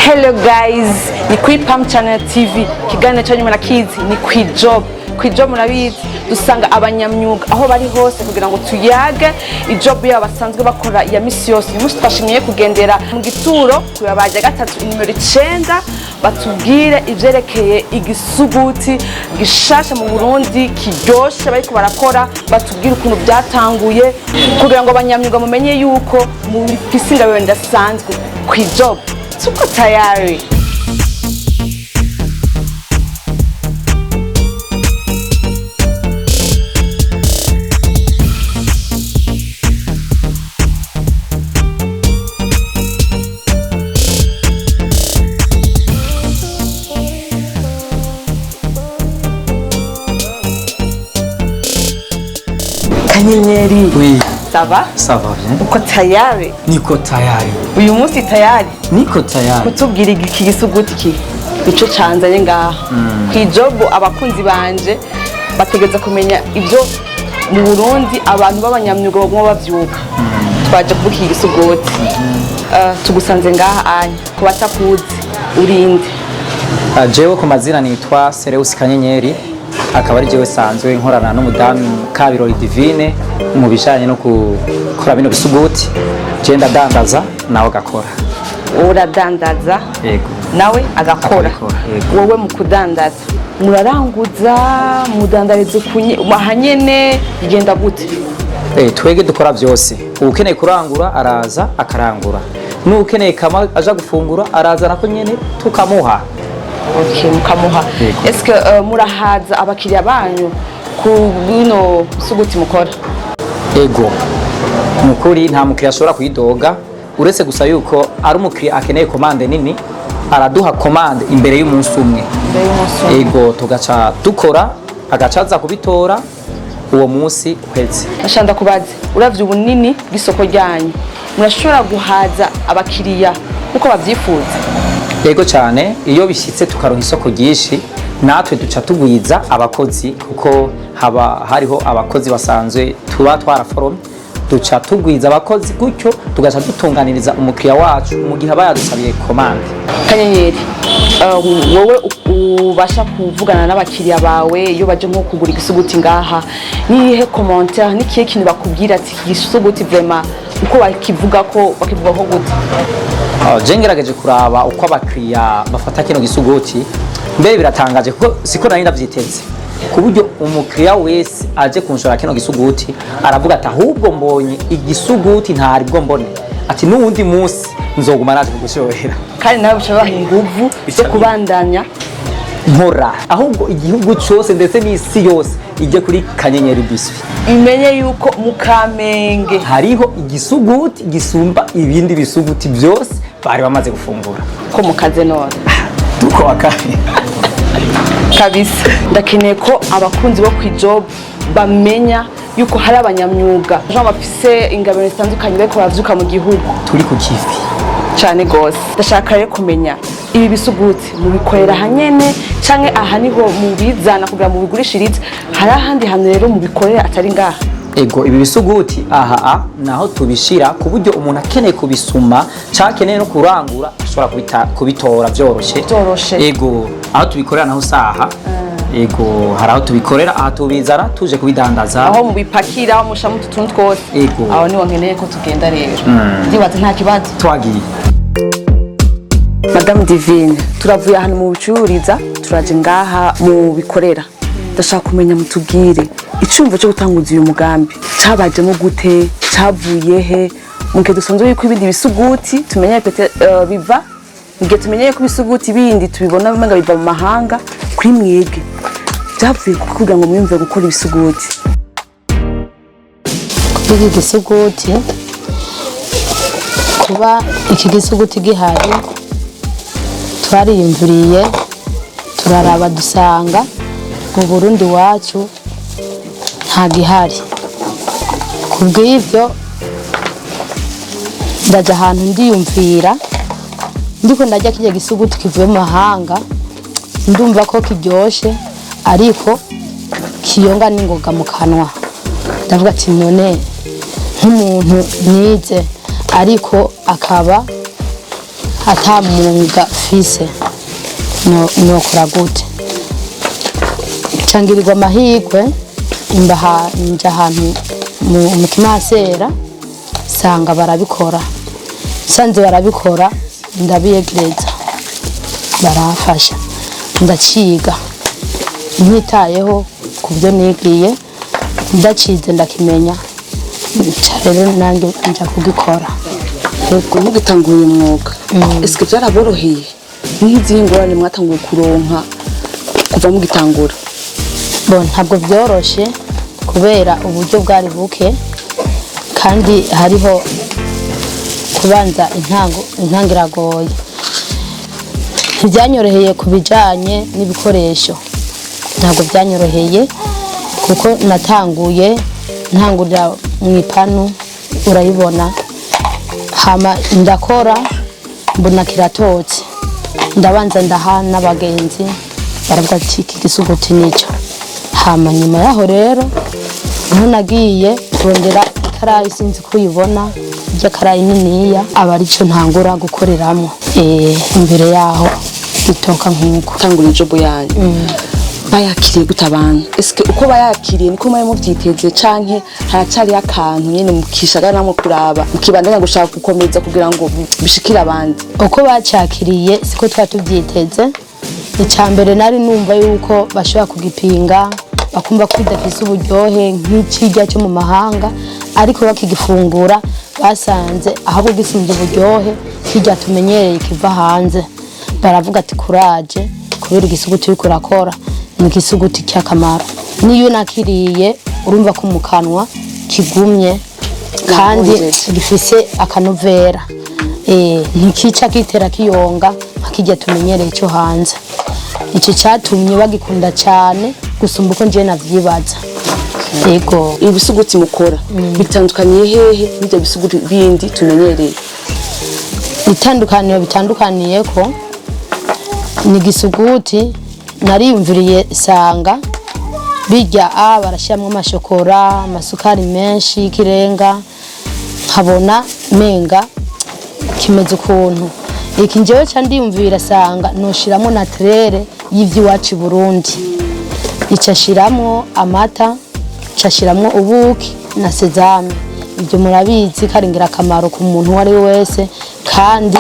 Hello guys, ni kuri Pam Channel TV. Ikiganiro cyanyu murakizi ni kwi job. Kwi job murabizi dusanga abanyamyuga aho bari hose kugira ngo tuyage ijob yabo basanzwe bakora ya misi yose. Uyu munsi twashimiye kugendera mu gituro kuyabaje gatatu inimero 9 batubwire ivyerekeye igisuguti gishasha mu Burundi kiryoshe bariko barakora, batubwire ukuntu byatanguye kugira ngo abanyamyuga mumenye yuko mufise ingabire ndasanzwe. Kwi job tuko tayari. Kanyenyeri. Oui, Ça va? Ça va bien. Uko tayari? Niko tayari. Uyu munsi tayari? Niko tayari. Kutubwira iki gisuguti ki ico canzanye ngaha kwijobo. Abakunzi banje bategeza kumenya ibyo mu Burundi abantu b'abanyamyuga baguma bavyuka. Twaje kuvuga iki gisuguti. Tugusanze ngaha anya ku batakuzi, urinde? Jewe ku mazina nitwa Sereus Kanyenyeri, akaba ari jewe sanzwe nkorana n'umudamu Kabirori Divine mu bijanye no gukora bino bisuguti. Je ndadandaza, nawe agakora. Uradandaza? Yego. Nawe agakora? Akabikora, yego. Wowe mu kudandaza muraranguza, mudandariza ahanyene, bigenda gute? Twege dukora vyose. Ukeneye kurangura araza akarangura. N'ukeneye kama aja gufungura araza nako nyene tukamuha. Okay, mukamuha. Yego. Est-ce que murahaza abakiriya banyu ku bino suguti mukora? Ego. Nukuri nta mukiriya ashobora kuyidoga, uretse gusa yuko ari umukiriya akeneye commande nini, araduha commande imbere y'umunsi umwe. Mbere y'umunsi umwe. Ego, tugaca dukora, agaca aza kubitora uwo munsi uheze. Ndashaka ndakubaze, uravye ubunini bw'isoko ryanyu, murashobora guhaza abakiriya uko bavyifuza? Ego cyane, iyo bishyitse tukaronka isoko ryinshi, natwe duca tugwiza abakozi, kuko haba hariho abakozi basanzwe tuba twaraforomye, duca tugwiza abakozi gutyo tugaca dutunganiriza umukiriya wacu mu gihe aba yadusabiye commande. Kanyenyeri, wowe ubasha kuvugana n'abakiriya bawe iyo baje nko kugura igisuguti ngaha, niyihe commentaire, nikihe kintu bakubwira ati iki gisuguti vraiment, uko bakivuga ko bakivuga ko gute? Je ngerageje kuraba uko abakiriya bafata kino gisuguti, mbere biratangaje kuko siko nari ndavyiteze, ku buryo umukiriya wese aje kunshora kino gisuguti aravuga ati ahubwo mbonye igisuguti ntari bwo mbone, ati n'uwundi munsi nzoguma naje kugushorera. Kandi nawe bica baha inguvu zo kubandanya. Nkora ahubwo igihugu cyose ndetse n'isi yose ijye kuri Kanyenyeri Biswi, imenye yuko mu Kamenge hariho igisuguti gisumba ibindi bisuguti byose bari bamaze gufungura. Ko mukaze none. Tuko wakari. Kabisa, ndakeneye ko abakunzi bo ku job bamenya yuko hari abanyamyuga jean bafise ingabano zitandukanye bariko baravyuka mu gihugu. Turi ku kivi. Cane gose. Ndashaka rero kumenya, ibi bisuguti mubikorera ahanyene canke aha niho mubizana kugira mubigurishirize? Hari ahandi hantu rero mubikorera atari ngaha? Ego, ibi bisuguti aha a naho tubishira, ku buryo umuntu akeneye kubisuma canke akeneye no kurangura ashobora kubitora vyoroshe. Vyoroshe. Ego, aho tubikorera naho saha. Ego, hari aho tubikorera, aha tubizana tuje kubidandaza. Aho mubipakira, aho mushiramo utu tuntu twose? Ego. Aho niho nkeneye ko tugenda rero, ndibaza nta kibazo. Twagiye. Madame Divine, turavuye ahantu mu bicururiza, turaje ngaha mu bikorera. Ndashaka kumenya, mutubwire icumvo cyo gutanguza uyu mugambi cabajemo gute, cavuye he, mu gihe dusanzwe yuko ibindi bisuguti tumenyeye pete biva, mu gihe tumenyeye ko ibisuguti bindi tubibona umenga biva mu mahanga, kuri mwebwe byavuye kuko kugira ngo mwiyumve gukora ibisuguti? Kuri iki gisuguti, kuba iki gisuguti gihari, twariyumviriye, turaraba, dusanga mu Burundi wacu nta gihari. Ku bw'ibyo ndaja ahantu ndiyumvira, ndiko ndarya kirya gisuguti kivuye mu mahanga, ndumva ko kiryoshe ariko kiyonga n'ingoga mu kanwa. Ndavuga ati none nk'umuntu nize ariko akaba Ata mwuga mfise nokora gute? Cangirirwa amahirwe, mbaha nja ahantu mu kimasera, sanga barabikora. Sanze barabikora, ndabiyegereza, baramfasha, ndaciga. Ntitayeho ku byo nigiye, ndacize, ndakimenya. Nca rero nanjye nja kugikora. Ubwo mugitangura uyu mwuga, ese byaraboroheye? Nk'izihe ngorane mwatanguye kuronka kuva mugitangura? Bo, ntabwo byoroshe kubera uburyo bwari buke, kandi hariho kubanza intango, intango iragoye. Ntibyanyoroheye ku bijyanye n'ibikoresho, ntabwo byanyoroheye kuko natanguye ntangurira mu ipanu, urayibona. Hama ndakora, mbona kiratotse, ndabanza ndaha n'abagenzi, baravuga ati iki gisuguti nicyo. Hama nyuma yaho rero niho nagiye kurondera ikarayi, sinzi ko uyibona, irya karayi niniya, aba aricyo ntangura gukoreramo. Imbere yaho gitoka nk'uko. Gutangura i job yanyu, bayakiriye gute abantu? Eske uko bayakiriye niko mwari muvyiteze, canke haracariyo akantu nyene mukishagara namwe kuraba mukibandanya gushaka gukomeza kugira ngo bishikire abandi? Uko bacakiriye siko twari tubyiteze. Icya mbere nari numva yuko bashobora kugipinga, bakumva ko bidafise uburyohe nk'ikirya cyo mu mahanga, ariko bakigifungura basanze ahubwo gisumbye uburyohe kirya tumenyereye kiva hanze. Baravuga ati kuraje, kubera igisuguti uriko urakora ni igisuguti cy'akamaro, niyo unakiriye urumva ko mu kanwa kigumye kandi Nahonjeje. gifise akanovera. Ntikica kitera kiyonga nka kirya tumenyereye cyo hanze. Icyo cyatumye bagikunda cyane gusumba uko njyewe navyibaza, yego. Ibisuguti mukora bitandukaniye hehe n'ibyo bisuguti bindi tumenyereye? Itandukaniro bitandukaniye ko ni igisuguti nariyumviriye, sanga bijya a barashyiramo amashokora, amasukari menshi y'ikirenga, nkabona menga kimeze ukuntu. Iki njyewe ca ndiyumvira, sanga noshiramo naturel y'ivy'iwacu i Burundi, ica shiramwo amata, ica shiramwo ubuki na sésame. Ibyo murabizi ko ari ingirakamaro ku muntu uwo ari we wese, kandi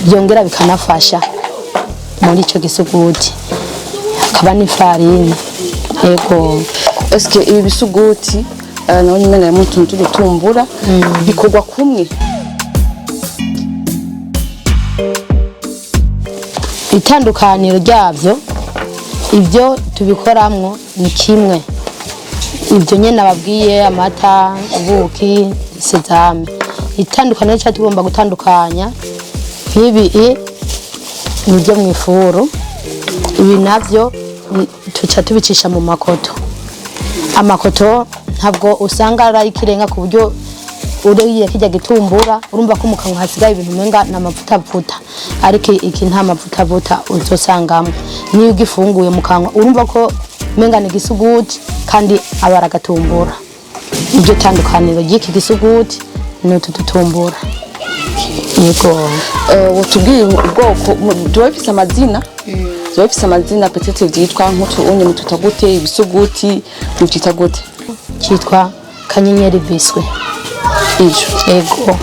byongera bikanafasha muri ico gisuguti, hakaba n'ifarini, yego. Eske ibi bisuguti, naho nyine harimo utuntu tw'udutumbura, bikorwa kumwe? Itandukaniro ryabyo, ibyo tubikoramwo ni kimwe, ibyo nyine nababwiye: amata, ubuki, sésame. Itandukaniro cyo tugomba gutandukanya nk'ibi ni ibyo mu ifuru, ibi nabyo tuca tubicisha mu makoto. Amakoto ntabwo usanga ari ikirenga, ku buryo uriye kijya gitumbura urumva ko mu kanwa hasigaye ibintu umenga ni amavutavuta, ariko iki nta mavutavuta uzosangamo. Niyo ugifunguye mu kanwa urumva ko umenga ni igisuguti, kandi aba ari agatumbura. Iryo tandukaniro ry'iki gisuguti ni utu dutumbura, yego. Wotubwiye ubwoko tuba bifise amazina, tuba bifise amazina peut-être vyitwa nk'utu unye mututa gute? Ibisuguti muvyita gute? Cyitwa kanyenyeri biswe. Ivyo? Ego.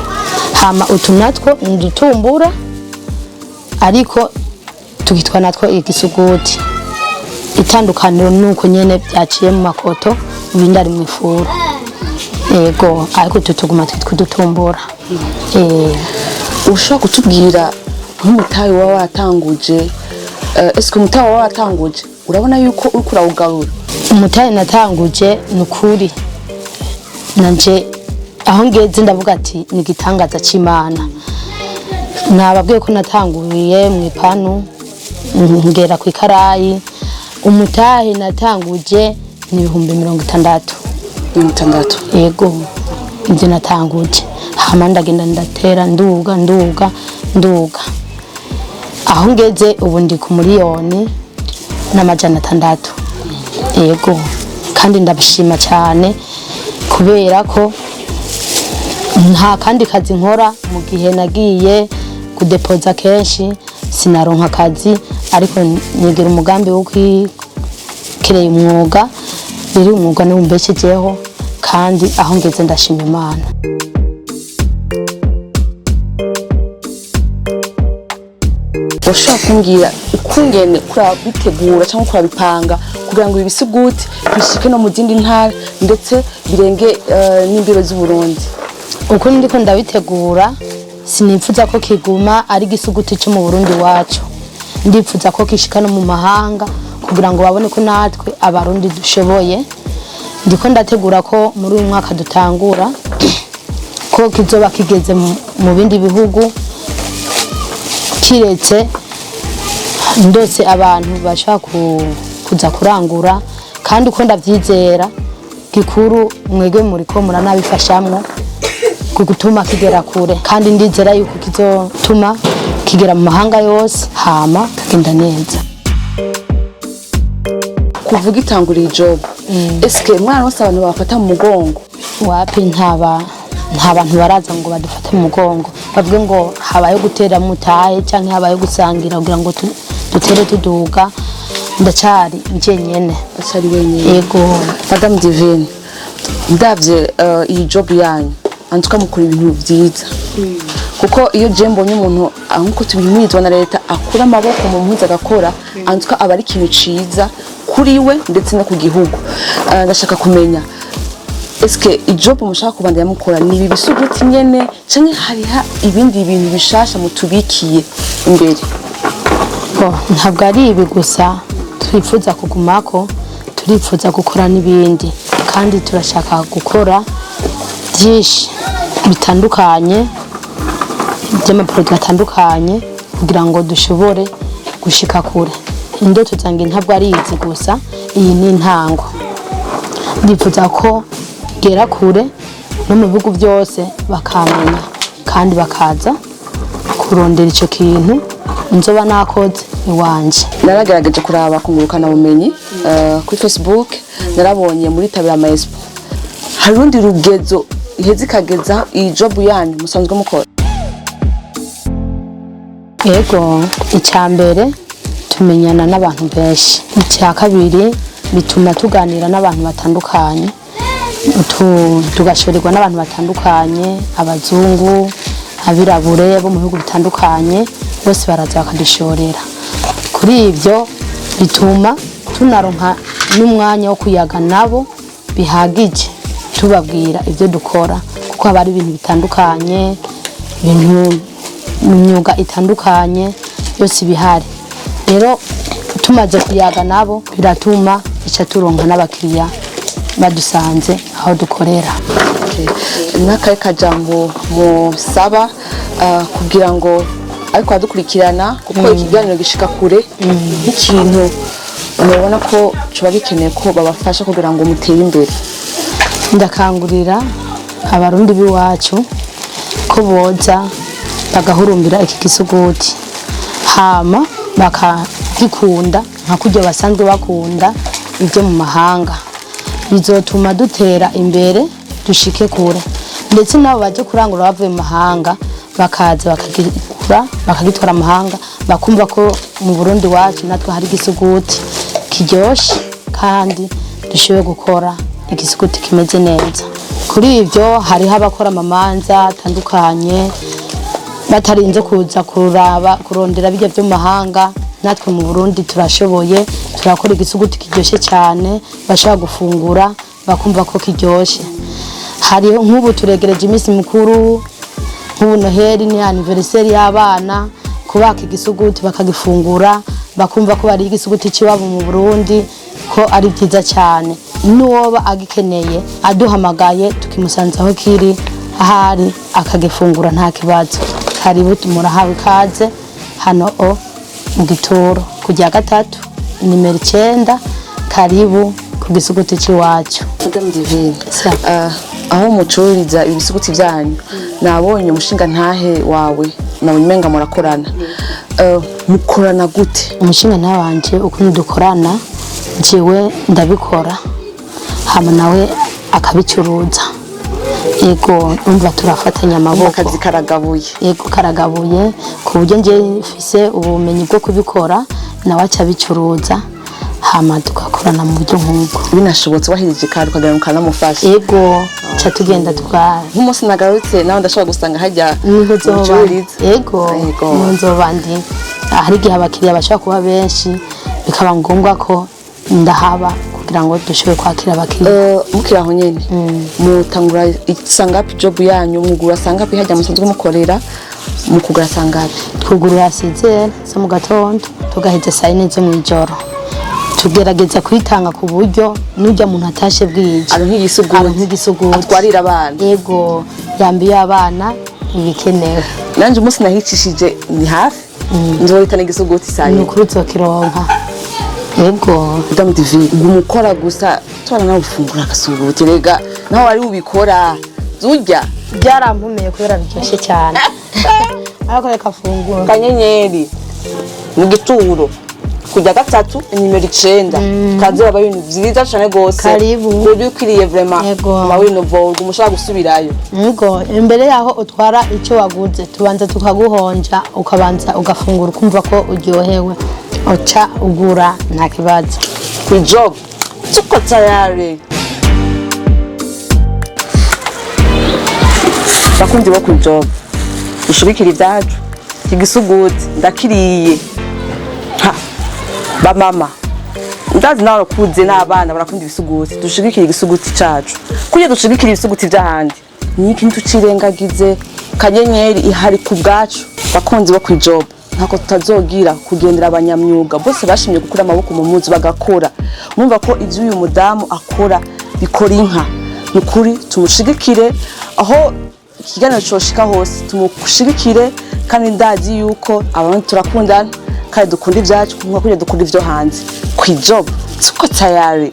Hama utu natwo ni udutumbura, ariko tukitwa natwo igisuguti. Itandukaniro ni uko nyene byaciye mu makoto, ibindi ari mu ifuru, yego, ariko utu tuguma twitwa udutumbura. Ushobora kutubwira nk'umutahe waba waratanguje, est-ce que umutahe waba waratanguje urabona yuko uriko urawugarura? Umutahe natanguje, ni ukuri nanje aho ngeze ndavuga ati ni igitangaza c'Imana. Nababwiye ko natanguriye mu ipanu, ngera ku ikarayi. Umutahe natanguje ni 60,000. 60. Yego, ibyo natanguje. Hama ndagenda ndatera, nduga, nduga, nduga, aho ngeze ubu ndi ku 1,600,000, yego. Kandi ndabishima cyane kubera ko nta kandi kazi nkora. Mu gihe nagiye Kudepoza kenshi sinaronka akazi, ariko nigira umugambi wo kwikirera umwuga. Rero umwuga niwo umbeshejeho, kandi aho ngeze ndashima Imana. Ushobora kumbwira ukungene kurabitegura cyangwa kurabipanga kugira ngo ibi bisuguti bishike no mu zindi ntara, ndetse birenge n'imbibe z'Uburundi? Uko ndiko ndabitegura, sinifuza ko kiguma ari igisuguti cyo mu Burundi wacu. Ndifuza ko kishika no mu mahanga kugira ngo babone ko natwe Abarundi dushoboye. Ndiko ndategura ko muri uyu mwaka dutangura ko kizoba kigeze mu bindi bihugu, kiretse ndose abantu bashaka kuza kurangura. Kandi uko ndavyizera, gikuru mwege muriko muranabifashamwo gutuma kigera kure, kandi ndizera yuko kizotuma kigera mu mahanga yose, hama kagenda neza. Kuvuga itanguriye job, eske mwana wose abantu bafata mu mugongo? Wapi, nta bantu baraza ngo badufate mu mugongo, bavuge ngo habayeho gutera mutahe canke habayeho gusangira kugira ngo dutere tuduga. Ndacari njyenyene. Acari wenyine? Yego. Madame Divine, ndavye iyi job yanyu, antuka mukora ibintu vyiza, kuko iyo je mbonye umuntu, nkuko tubihimirizwa na leta, akura amaboko mu mpuzu agakora, antuka aba ari ikintu ciza kuri we ndetse no ku gihugu. Ndashaka kumenya, eske ijob mushaka kubandanya mukora ni ibi bisuguti nyene, canke hariha ibindi bintu bishasha mutubikiye imbere? Bo, ntabwo ari ibi gusa twifuza kugumako. Turifuza gukora n'ibindi, kandi turashaka gukora byinshi bitandukanye by'amaproduit atandukanye kugira ngo dushobore gushika kure. Indoto zanjye ntabwo ari izi gusa, iyi ni intango. Ndifuza ko gera kure no mu bihugu byose bakamenya, kandi bakaza kurondera icyo kintu nzoba nakoze iwanje. Naragerageje kuraba kungurukana bumenyi kuri Facebook, narabonye muri tabira ama expo. Hari urundi rugezo iheze ikageza iyi job yanyu musanzwe mukora? Yego, icya mbere tumenyana n'abantu benshi. Icya kabiri bituma tuganira n'abantu batandukanye, tugashorerwa n'abantu batandukanye, abazungu, abirabure bo mu bihugu bitandukanye, bose baraza bakadushorera. Kuri ibyo bituma tunaronka n'umwanya wo kuyaga nabo bihagije, tubabwira ibyo dukora, kuko haba hari ibintu bitandukanye, ibintu mu myuga itandukanye yose ibihari. Rero tumaze kuyaga nabo biratuma ica turonka n'abakiriya badusanze aho dukorera. Okay. N'akahe kajambo musaba kugira ngo ariko adukurikirana, kuko ikiganiro gishika kure, nk'ikintu mubona ko kiba gikeneye ko babafasha kugira ngo mutere imbere? Ndakangurira Abarundi b'iwacu ko boza bagahurumbira iki gisuguti, hama bakagikunda nka kurya basanzwe bakunda ibyo mu mahanga. Bizotuma dutera imbere, dushike kure, ndetse nabo baje kurangura bavuye mu mahanga bakaza bakagigura, bakagitwara amahanga, bakumva ko mu Burundi wacu natwe hari igisuguti kiryoshe, kandi dushoboye gukora igisuguti kimeze neza. Kuri ibyo hariho abakora amamanza atandukanye batarinze kuza kuraba kurondera bijya byo mu mahanga. Natwe mu Burundi turashoboye, turakora igisuguti kiryoshye cyane, bashobora gufungura bakumva ko kiryoshye. Hariho nk'ubu turegereje iminsi mikuru, nk'ubu Noheli ni anniversaire y'abana, kubaka igisuguti bakagifungura bakumva ko bari igisuguti cy'iwabo mu Burundi, ko ari byiza cyane. N'uwoba agikeneye aduhamagaye, tukimusanza aho kiri ahari, akagifungura nta kibazo. Karibu, murahawe ikaze hano o mu Gituro ku rya gatatu nimero 9. Karibu ku gisuguti cy'iwacu. Madame Divine, Sa. Aho mucururiza ibisuguti byanyu, nabonye umushinga ntahe wawe, nabonye umenga murakorana. Mukorana gute? Umushinga nawe wanje, ukuntu dukorana, jewe ndabikora hama nawe akabicuruza. Yego, umva, turafatanya amaboko. Akazi karagabuye. Yego, karagabuye, ku buryo njye mfise ubumenyi bwo kubikora, nawe aca abicuruza, hama tugakorana mu buryo nk'ubwo. Binashobotse wahirije kare ukagera mukanamufasha. Yego, ca tugenda tuka Nk'umunsi nagarutse nawe ndashobora gusanga hajya niho nzoba. mucururiza. Yego. Yego. Niho nzoba ndi. Hari igihe abakiriya bashobora kuba benshi, bikaba ngombwa ko ndahaba kugira ngo dushobore kwakira abakiriya. Mukiri aho nyene, mutangura sangapi job yanyu? Mugura sangapi hajya musanzwe mukorera? Mukugura sangapi? Twugurura 6h zo mu gatondo, tugaheza saa 4 zo mu ijoro. Tugerageza kwitanga ku buryo n'ujya muntu atashe bwije Aronka igisuguti. Aronka igisuguti. Atwarira abana. Yego, yambiye abana ibikenewe. Nanje umunsi nahicishije ni hafi, nzohitana igisuguti saa Ni yine. ukuri uzokironka, yego. Madame Divine, gumukora gusa twana nawe ufungura agasuguti, rega naho wari ubikora zurya. Byarampumiye kubera biryoshye cyane, ariko reka afungura. Kanyenyeri mu gituro kujya gatatu nimero 9, kaze baba ibintu vyiza cane gose. Karibu. Kuri ukwiriye vraiment. Yego. Ma winovorwa umushaka gusubirayo. Yego, imbere yaho utwara icyo waguze tubanza tukaguhonja, ukabanza ugafungura, ukumva ko uryohewe, uca ugura nta kibazo. Ku job tuko tayari. Bakunzi bo ku job, dushigikira ibyacu. Igisuguti ndakiriye. Ha bamama, ndazi nawe urakuze n'abana barakunda ibisuguti. Dushigikira igisuguti cacu kurya dushigikira ibisuguti by'ahandi. Niki ntitucirengagize, kanyenyeri ihari ku bwacu. Bakunzi bo ku job, ntako tutazogira kugendera abanyamyuga bose bashimye gukura amaboko mu muzi bagakora. Mwumva ko ivyo uyu mudamu akora bikora inka. Ni ukuri tumushigikire, aho ikiganiro coshika hose tumushigikire, kandi ndazi yuko abantu turakundana kandi dukunda ibyacu nkuko kurya dukunda ivyo hanze. Kwijob tuko tayari.